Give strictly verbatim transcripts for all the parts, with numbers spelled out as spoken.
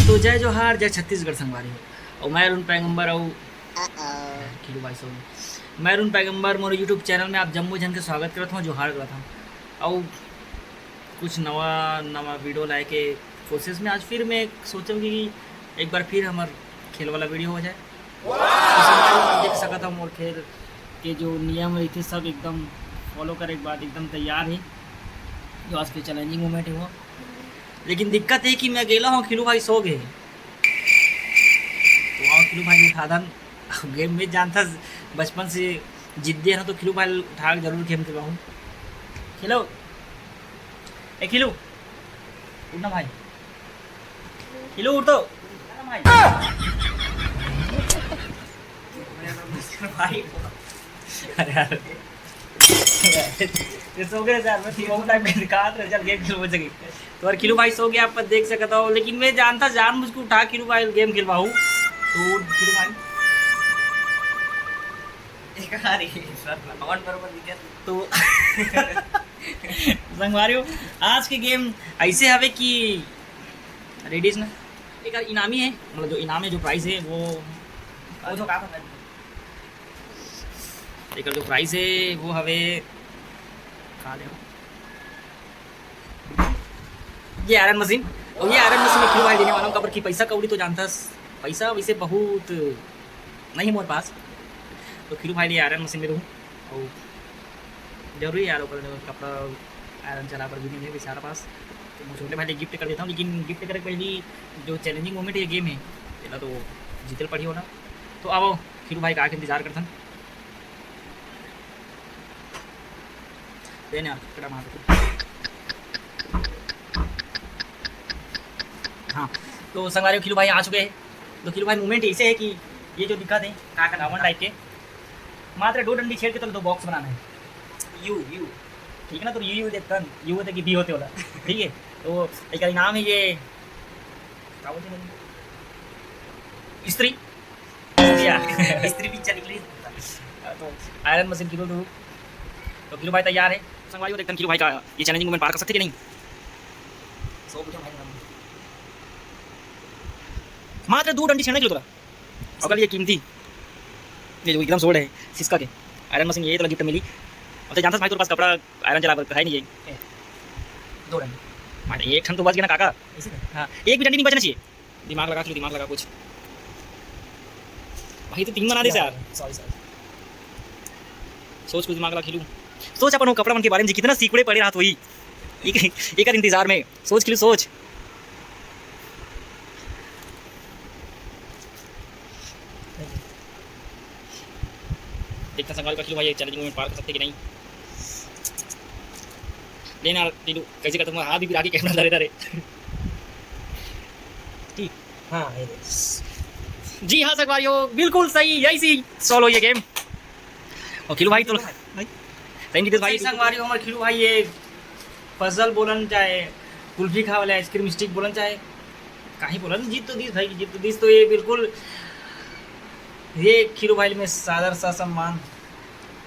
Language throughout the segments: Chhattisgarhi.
तो जय जोहार, जय छत्तीसगढ़ संगवारी हो। अउ मैं अरुण पैगंबर अउ खिलू भाई सो मैं अरुण पैगंबर मोर YouTube चैनल में आप जम्मो झन के स्वागत करत हूँ, जोहार करत हूँ। अउ कुछ नवा नवा वीडियो लाए के कोशिश में आज फिर मैं सोचूँ कि एक बार फिर हमार खेल वाला वीडियो हो जाए। तो संगवारी हो, आप देख सकत हो मोर खेल के जो नियम रहिथे सब एकदम फॉलो करे के बाद एकदम तैयार है, जो आज के चैलेंजिंग मोमेंट है वो। लेकिन दिक्कत है कि मैं गेला हूँ, खिलू भाई सो गए। तो आओ खिलू भाई उठा दन। गेम में जानता बचपन से जिद्दी है ना, तो खिलू भाई उठा के जरूर गेम खेलवाऊँ। खिलू, ए खिलू, उठ ना भाई। खिलू उठ तो, उठ ना भाई। भाई, अरे यार, ये सो गए यार, मैं तो बहुत टाइम के निकाल रहे, चल गेम खेल हो सके। तो और खिलू भाई सो गया, आप देख सकता हो, लेकिन मैं जानता जानबूझ के उठा खिलू भाई गेम खेलवाऊँ। तो खिलू भाई एक हारी सर, नवन बरोबर दिखे। तो संगवारी हो, आज के गेम ऐसे हवे कि रेडीज ना एक इनामी है, मतलब जो इनाम है, जो प्राइस है वो वो जो कहा था मैं एकर जो प्राइस है वो हवे का दे ये आयरन मशीन। और ये आयरन मशीन में खिलू भाई देने वाला हूँ, काबर कि पैसा कौड़ी तो जानता, पैसा वैसे बहुत नहीं मोर पास, तो खिलू भाई लिए आयरन मशीन में दूँ। और जरूरी है यार, ओकर कपड़ा आयरन चला पर भी नहीं है बेचारा पास, तो मैं छोटे भाई लिए गिफ्ट कर देता हूँ। लेकिन गिफ्ट करे के पहले जो चैलेंजिंग मोमेंट ये गेम है, पहला तो जीतल पड़ी होना। तो आओ खिलू भाई का आके इंतजार करथन। देने यार, कड़ा मार दे। हाँ, तो संगवारी हो, खिलू भाई आ चुके हैं। तो खिलू भाई मूवमेंट ऐसे है कि ये जो दिखा थे का का रावण टाइप के, मात्र दो डंडी छेड़ के तो दो बॉक्स बनाना है। यू यू ठीक है ना, तो यू यू देखता यू होते कि बी होते होला। ठीक है, तो एक नाम है ये का बोलते हैं? स्त्री। या, स्त्री पिक्चर निकली। तो आयरन मशीन खिलू तू, तो खिलू भाई तैयार है। संगवारी हो, देखते हैं खिलू भाई का ये चैलेंजिंग मोमेंट पार कर सकते कि नहीं। सो कुछ भाई मात्र दो डंडी छेड़ने के लिए तोरा। अगर ये कीमती, ये जो एकदम सोल्ड है सिस्का के, आयरन मशीन ये तो गिफ्ट मिली। अब तो जानता भाई, तेरे पास कपड़ा आयरन चला पर है नहीं ये। ए, दो डंडी। मार, एक ठन तो बच गया ना काका। इसी में? हाँ, एक भी डंडी नहीं बचना चाहिए। दिमाग लगा खिलू, दिमाग लगा कुछ। भाई तो तीन बना दे यार। Sorry sorry. सोच कुछ दिमाग लगा खिलू। सोच अपन वो कपड़ा मन के बारे में जी कितना सीकड़े पड़े रहत होई। एक, एक इंतजार में सोच खिलू, सोच। देखता संगवारी का खिलू भाई, ये चैलेंजिंग मोमेंट पार कर सकते कि नहीं। लेना टीलू, कैसे करता हूँ हाथ भी आगे कैमरा धरे धरे। ठीक, हाँ, ये दे। जी हाँ संगवारी हो, बिल्कुल सही, यही सी सॉल्व हो ये गेम। और खिलू भाई तो भाई। सही नितेश भाई। सही संगवारी हो, हमारे खिलू भाई ये पजल बोलन चाहे कुल्फी खा वाले आइसक्रीम स्टिक बोलन चाहे कहीं बोलन, जीत तो दीस भाई, जीत तो दीस। तो ये बिल्कुल ये खिलू भाई में सादर सा सम्मान।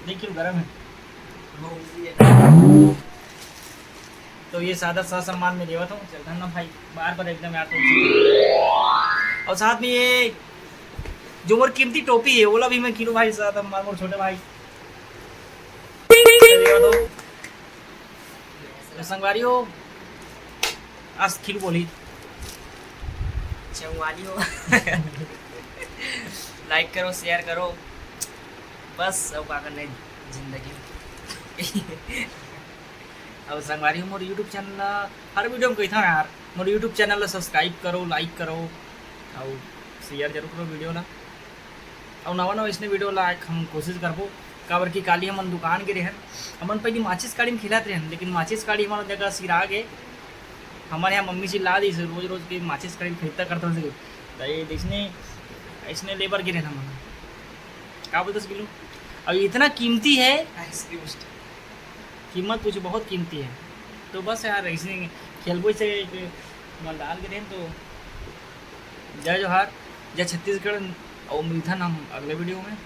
देख खिलू गरम है। तो ये सादर सा सम्मान में देवत हूँ। चल धन्ना भाई, बार बार एकदम यार तुमसे। और साथ में ये जो मोर कीमती टोपी है, ओला भी मैं खिलू भाई साथ सम्मान, मोर छोटे भाई। तो संगवारी हो, आज खिलू बोली। संगवारी हो। लाइक करो, शेयर करो, बस अब का करना है जिंदगी में। अब संगवारी हो, मोर YouTube चैनल ला हर वीडियो में कहता हूँ यार, मोर YouTube चैनल ला सब्सक्राइब करो, लाइक करो और शेयर जरूर करो वीडियो ला। और नवा नवा इसने वीडियो ला हम कोशिश करबो, काबर कि काली हमन दुकान के रहन, हमन पहली माचिस काड़ी में खिलात रहन, लेकिन माचिस काड़ी हमारा जगह सिरा गे। हमारे यहाँ मम्मी जी ला दी से रोज रोज के माचिस काड़ी खरीदता करता से, तो ये इसने इसने लेबर गिरे हमन। का बोलते किलो? अब इतना कीमती है, आइसक्रीम स्टिक। कीमत कुछ बहुत कीमती है। तो बस यार, ऐसे खेलबो से एक मलदार के दिन तो जय जोहार, जय छत्तीसगढ़, और मिलथन हम अगले वीडियो में।